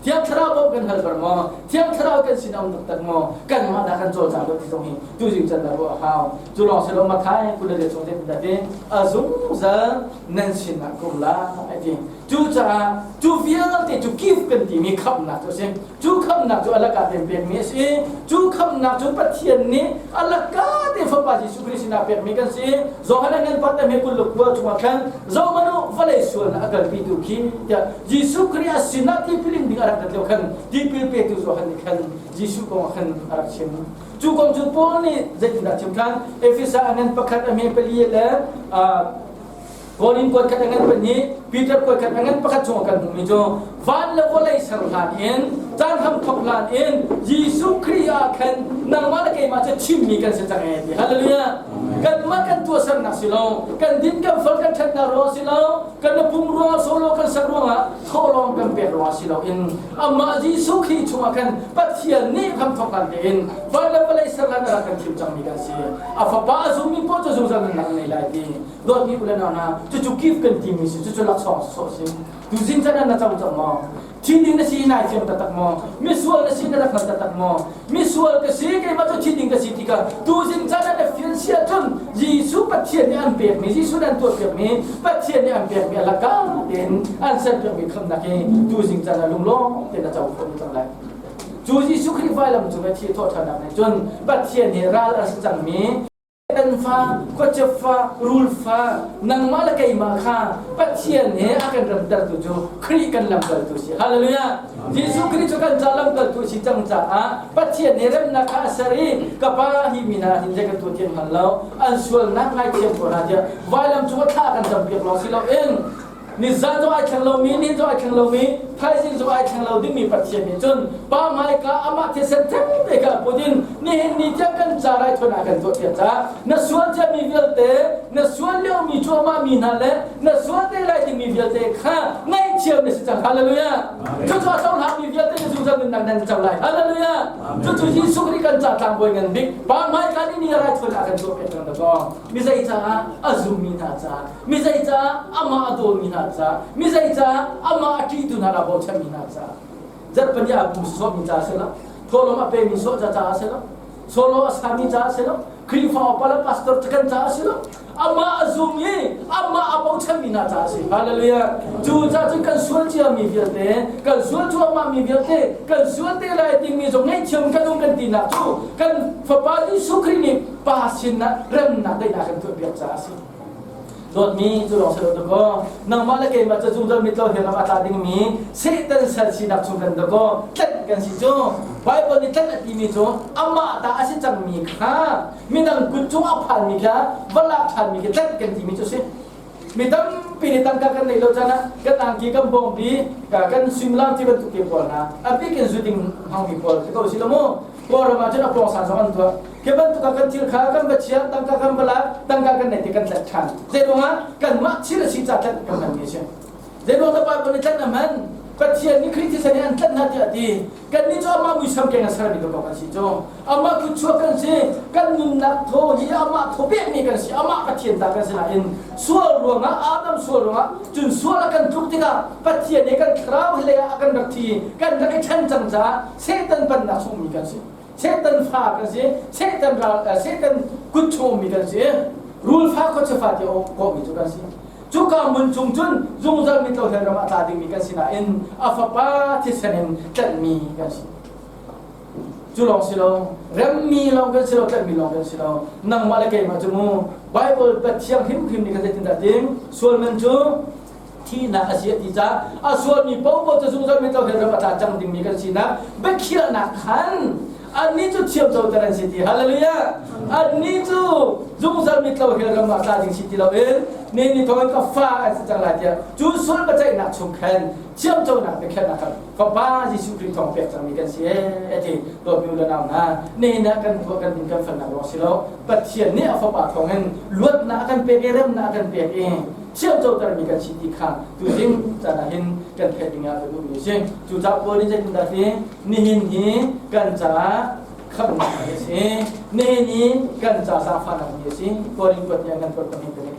[SPEAKER 1] Thiang Thlarau bawmh kan hal bar maw? Thiang Thlarau kan sin a um taktak maw? Kanmah dah kan cawlcang lo ti zong hi tuzing can dah ruah a hau. Cu lawng si lo Matthai 22 chung te ti a zungzal nan sinah ka um lai ti. Cucaah cu vialte cu gift kan timi khamhnak cu a si. Cu khamhnak cu a laka tein pekmi a si. Cu khamhnak cu Pathian nih a laka te Fapa Jesuh Khrist sinah pekmi kan si. Johan a ngan pat he 29 chungah khan zohmanh u vawlei sualnak a kalpitu khi tiah Jesuh Khrist a sinah tipil in ding a rak rat lio khan tipil petu Johan nih khan Jesuh kong ah khan a rak chim. Cu kong cu Paul nih zeitindah chim khan Efesa a ngan pakhat a hme pali le Korin kuat khat a ngan pahnih, Peter kuat khat a ngan pakhat chung kan hmuhmi cu van le vawlei ser hlan in caan hram thok hlan in Jesuh Khrih ah khan nangmah le keimah cu chimmi kan si cang ee ti. Hallelujah. Kanmah kan tuahsernak si lo, kan din kan fal kan ṭhatnak ruang si lo, kan pum ruang solo kan sak ruangah thawhlawm kan pek ruang si lo in amah Jesuh Khrih chungah khan Pathian nih hram thok hlan tein van le vawlei ser hlan a rak kan thim cangmi kan si. A fapa a zummi paoh cu zungzal nunnak an nei lai ti. Dawtmi u le nau hna, cucu gift kan timi si, cucu laksawng sawh si. Tuzing can na co cang maw? Thi ding na si nai thiam taktak maw? Misual na si na rak hngal taktak maw? Misual ka si, keimah cu thi ding ka si ti kha tuzing can ah na fian si ahcun Jesuh Pathian nih an pekmi, Jesuh nih an tuahpiakmi, Pathian nih an pekmi a laka tein an serpiakmi khamnak hi tuzing can ah lunglawm tein na co khawh cang lai. Cu Jesuh Khrih vailam cung i thi thawhṭhannak nih cun Pathian he ral a si cangmi Kan fa, khuachia fa, rul fa, nangmah le keimah kha Pathian he a kan ramtertu cu Khrih kan lamkaltu si. Hallelujah. Jesuh Khrih cu kan ca lamkaltu si cang caah Pathian he remnak kha a ser i ka pa hi mi hna hin zei kan tuah thiam hngal lo an sualnak ngaithiam ko hna tiah vailam cung ah thla kan campiak lawng si loin Nizan zong ai thleng lomi, nihin zong ai thleng lomi, thaizing zong ai thleng lo dingmi Pathian nih cun Pa hmaika amah thisen theng te kha put in nihin ni tiang kan ca raithawn ah kan tuah piak caah na sual ciami vialte, na sual liomi cuahmah mi hna le na sual te lai dingmi vialte kha ngaihthiam na si cang. Hallelujah. Cucu a cohlangmi vialte na zungzal nunnak nan co lai. Hallelujah. Cucu Jesuh Khrih kan ca tlangbawi ngan bik Pa hmaika ni ni raithawn ah kan tuah piak cang dakaw. Mi zei caah a zummi hna caah mi zei caah amah a dawmi hna caah mi zei caah amah a ṭihtu hna la bochanmi hna caah zarhpani ah pum sawhmi caah si lo thawhlawm a pemi sawh ca caah si lo solo a sami caah si lo Khrihfa upa le pastor kan caah si lo amah a zum i amah a bochanmi hna caah si. Hallelujah. Cu caah cun kan sual ciami vialte kan sual cuahmah mi vialte kan sual te lai dingmi zong ngaihthiam kan um kan tinak cu kan fapa Jesuh Khrih nih pa sinah remnak daihnak kan tuahpiak caah a si. Dawtmi cu lawng si lo dakaw nangmah le keimah cu zungzal mitlo he ram a tla dingmi Satan sal sinak chung kan dakaw tlenh kan si cu. Bible nih tlenh a timi cu amah ta a si cangmi kha midang kut cung a phanmi kha va lak ṭhanmi khi tlenh kan timi cu si. Mi tampi nih tangka kan neih lo caan ah kan angki kan bawngpi kan suimilam ti bantuk te pawl hna a bik in zu ding hmangmi pawl si ko si lo mu. Kawlram ah cun a pawngsan zong an tuah. Khi bantuk ah kan thil kha kan va chia, tangka kan va lak, tangka kan nei ti kan tlat ṭhan. Zeiruangah kanmah thil a si ca tlanh kan hmanmi a si. Zeiruang dah Bible nih tlanh a hman? Pathian nih Khrih thisen in an tlanh hna tiah a ti. Kannih cu amah muisam keng a sermi dawkaw kan si cu. Amah kutchuak kan si. Kan nunnak thaw hi amah thaw pekmi kan si. Amah Pathian ta kan si nain sual ruangah Adam sual ruangah cun sual a kan tluk tikah Pathian nih kan thlarau hi lei ah a kan rak thi kan rak i ṭhen cang caah Satan pennak chungmi kan si. Satan fa kan si. Satan ral Satan kut chungmi kan si. Rul fa khuachia fa ti kawhmi cu kan si. Cuka mun chung cun zungzal mitlo hell ram ah tla dingmi kan si nain a fapa thisen in tlanhmi kan si. Cu lawng si lo, remmi lawng kan si lo, tlaihmi lawng kan si lo. Nangmah le keimah cu mu Bible Pathiang hrimhrim nih kan zeitindah tim sual man cu thihnak a si a ti caah a sualmi paohpaoh cu zungzal mi tlo ram a tla cang dingmi kan sinak biakhiahnak khan annih cu thiamcoter an si ti. Hallelujah! Annih cu zungzal mi tlo hell ram ah tla ding si ti loin ni ni thawngin ka fa an si cang lai tiah cu sual biaceihnak chung khan thiamconak biakhiahnak khan Fapa Jesuh Khrih thawng pek cangmi kan si ee ti. Dawtmi u le nau hna, nihin ah kan tuah kan din kan felnak ruang si lo. Pathian nih a Fapa thawngin luatnak a kan pek i remnak a kan pek i thiamcotermi kan si ti kha tuzing caan ah hin kan theih ding ah ka duhmi a si. Cucaah Paul nih zeitindah ti? Nihin hi kan caah khamhnak ni a si. Nihin hi kan ca zaangfahnak ni a si. Paul in kuat nih an kan kuat kan hin kan i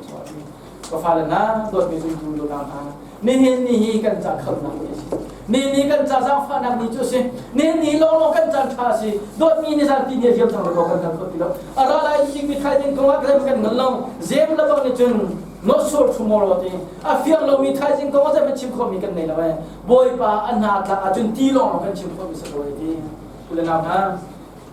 [SPEAKER 1] Ka fale hna, dawtmi zumtu unau hna, nihin ni hi kan ca khamhnak ni a si. Nihin ni kan ca zaangfahnak ni cu a si. Nihin ni lawnglawng kan caan ṭha a si. Dawtmi ni zan ti ni a riam thang lo kan kan khawh ti lo. A ra lai dingmi thaizing kong ah kan kan ngan lo. Zem le bang nih cun not sure tomorrow ti a fiang lomi thaizing kong ah zeihmanh chim khawhmi kan nei lo ee. Bawipa a hna tlak ahcun ti lawnglawng kan chim khawhmi si ko ee ti. U le nau hna,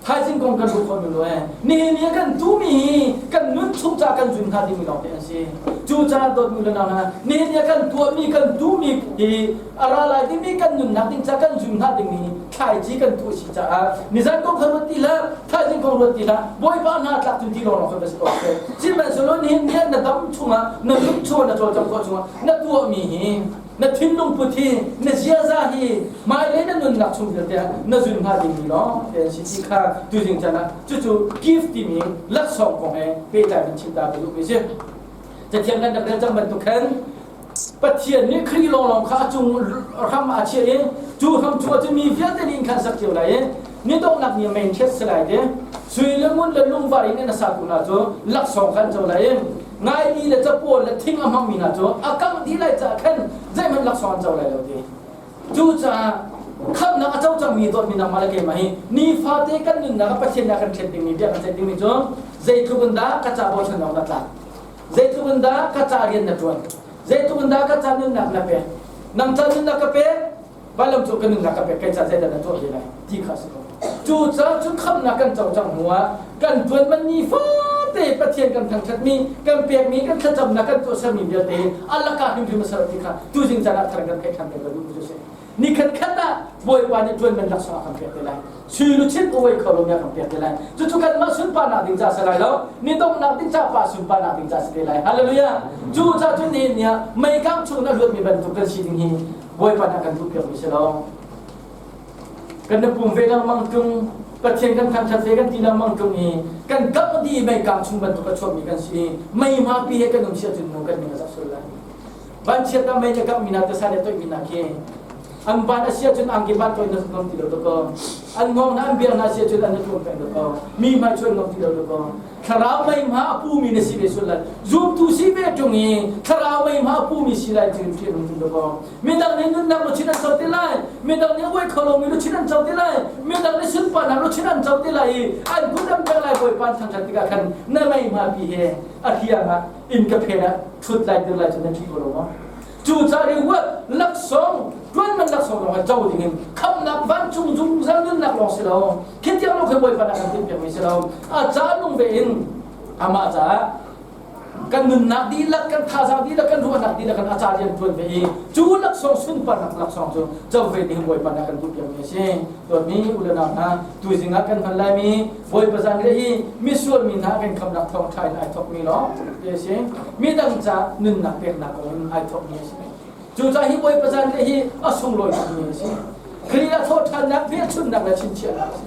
[SPEAKER 1] thaizing kong kan ruah khawh lo ee. Nihin ni kan tumi hi kan nun chung ca kan zun hnga dingmi lawng te an si. Cu caah dawtmi le nau hna, nihin ni kan tuahmi kan duhmi hi a ra lai dingmi kan nunnak ding ca kan zun hnga dingmi thlaici kan tuah si caah nizan kong kha ruat ti hlah, thaizing kong ruat ti hlah, Bawipa hna tlak cun ti lawng lawng kan si ko seh. Sihmanhsehlaw nihin ni na dam chungah, na nun chungah, na cawlcangh khawh chungah na tuahmi hi na thinlung put hi, na ziaza hi hmailei na nunnak chung vialte ah na zun hnga dingmi lawng te an si ti kha tuzing caan ah cucu gift timi laksawng kong he pehtlai in chim ta ka duhmi si. Cathiang kan rak rel cang bantuk khan Pathian nih Khrih lawnglawng kha a cung hram ah a chiah i cu hram chung ah cun mi vialte nih inn khan sak cio lai i ni donghnak ni mei in si lai ti sui le ngun le lungvar in a satu hna cu laksawng khan co lai i ngaimi le capawl le thing a hmangmi hna cu a kangh dih lai caah khan zeihmanh laksawng an co lai lo ti. Cucaah khamhnak a co cangmi dawtmi nangmah le keimah hi nifate kan nunnak ah Pathian nih a kan thlen dingmi bia kan ceih dingmi cu zeitluk in dah ka ca bochan awk na tlak, zeitluk in dah ka ca rian na ṭuan, zeitluk in dah ka ca nunnak na pek, nang ca nunnak ka pek, vailam cu ka nunnak ka pek, kei ca zeidah na tuah ve lai ti kha a si ko. Cucaah cu khamhnak kan co cang hnuah kan ṭuan man nifate Pathian kan thangṭhatmi, kan pekmi, kan thlacamnak, kan tuahsermi vialte a lakah hrimhrim a ser ti kha tuzing caan ah thar kan theih ṭhan peng ka duh cu si. Nikhat khat ah Bawipa nih ṭuan man laksawng a kan pek te lai. Sui luchin uai kho lomi a kan pek te lai. Cucu kanmah sunparnak ding ca si lai lo, ni donghnak ding ca pa sunparnak ding ca si te lai. Hallelujah! Cu ca cun nihin ni ah meikang chung na luatmi bantuk kan si ding hi Bawipa nih a kan duhpiakmi si lo. Kan i pum ve lengmang ṭung, Pathian kan thangṭhat ve kan ti lengmang ṭung i kan kangh dih i meikang chung bantuk a chuakmi kan si i mei hmapi he kan um si ahcun mu kan ning a zak sual lai. Vanchiat ah mei na kangh mi hna tasa le toihmi hna khi an van a si ahcun angki van toih na ngam ti lo dakaw. An ngong na an biang na si ahcun an na tuam peng dakaw. Mi hmai chuan ngam ti lo dakaw. Thlarau mei hma a pumi na si ve sual lai. Zumtu si ve ṭung i thlarau mei hma a pumi si lai cu ṭih nung dakaw. Midang nih nunnak luchin an co te lai. Midang nih uai kho lomi luchin an co te lai. Midang nih sunparnak luchin an co te lai i an kut an pek lai. Bawipa an thangṭhat tikah khan na mei hma pi he a hliang ah inn ka phen ah ṭhut lai dir lai cu nan ṭih ko lo maw? Cucaah reward laksawng, ṭuan man laksawng lawng co dingin khamhnak vancung zungzal nunnak lawng si lo. Khi tiang lo khi Bawipa nih a kan timhpiakmi si lo. A ca nung ve in amah caah kan nunnak dihlak, kan thazaang dihlak, kan ruahnak dihlak kan a ca rian ṭuan ve i cu laksawng, sunparnak laksawng cu co ve ding Bawipa nih a kan duhpiakmi a si. Dawtmi u le nau hna, tuzing ah kan hman laimi Bawipa zanriah hi misual mi hna kan khamnak thawngṭha in ai thawkmi lawng ti a si. Midang ca nunnak peknak kong in ai thawkmi a si. Cucaah hi Bawipa zanriah hi a sunglawi tukmi a si. Khrih a thawhṭhannak hmelchunhnak le chinchiahnak a si.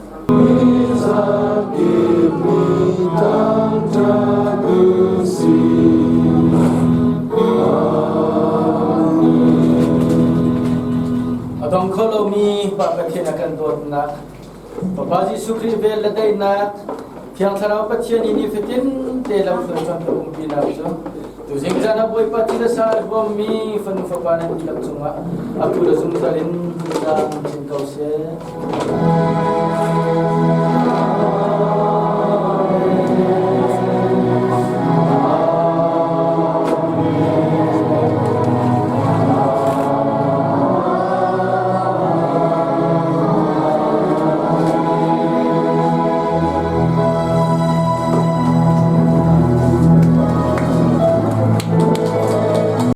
[SPEAKER 1] A dong kho lomi Pa Pathian a kan dawtnak, Fapa Jesuh Khrih vel le daihnak, Thiang Thlarau Pathian i nifatin te lamhruai cang ka umpinak cu tuzing caan ah Bawipa ti le sa a huammi fanu fapa nan dihlak cungah atu le zungzal in zungzal chin ko seh.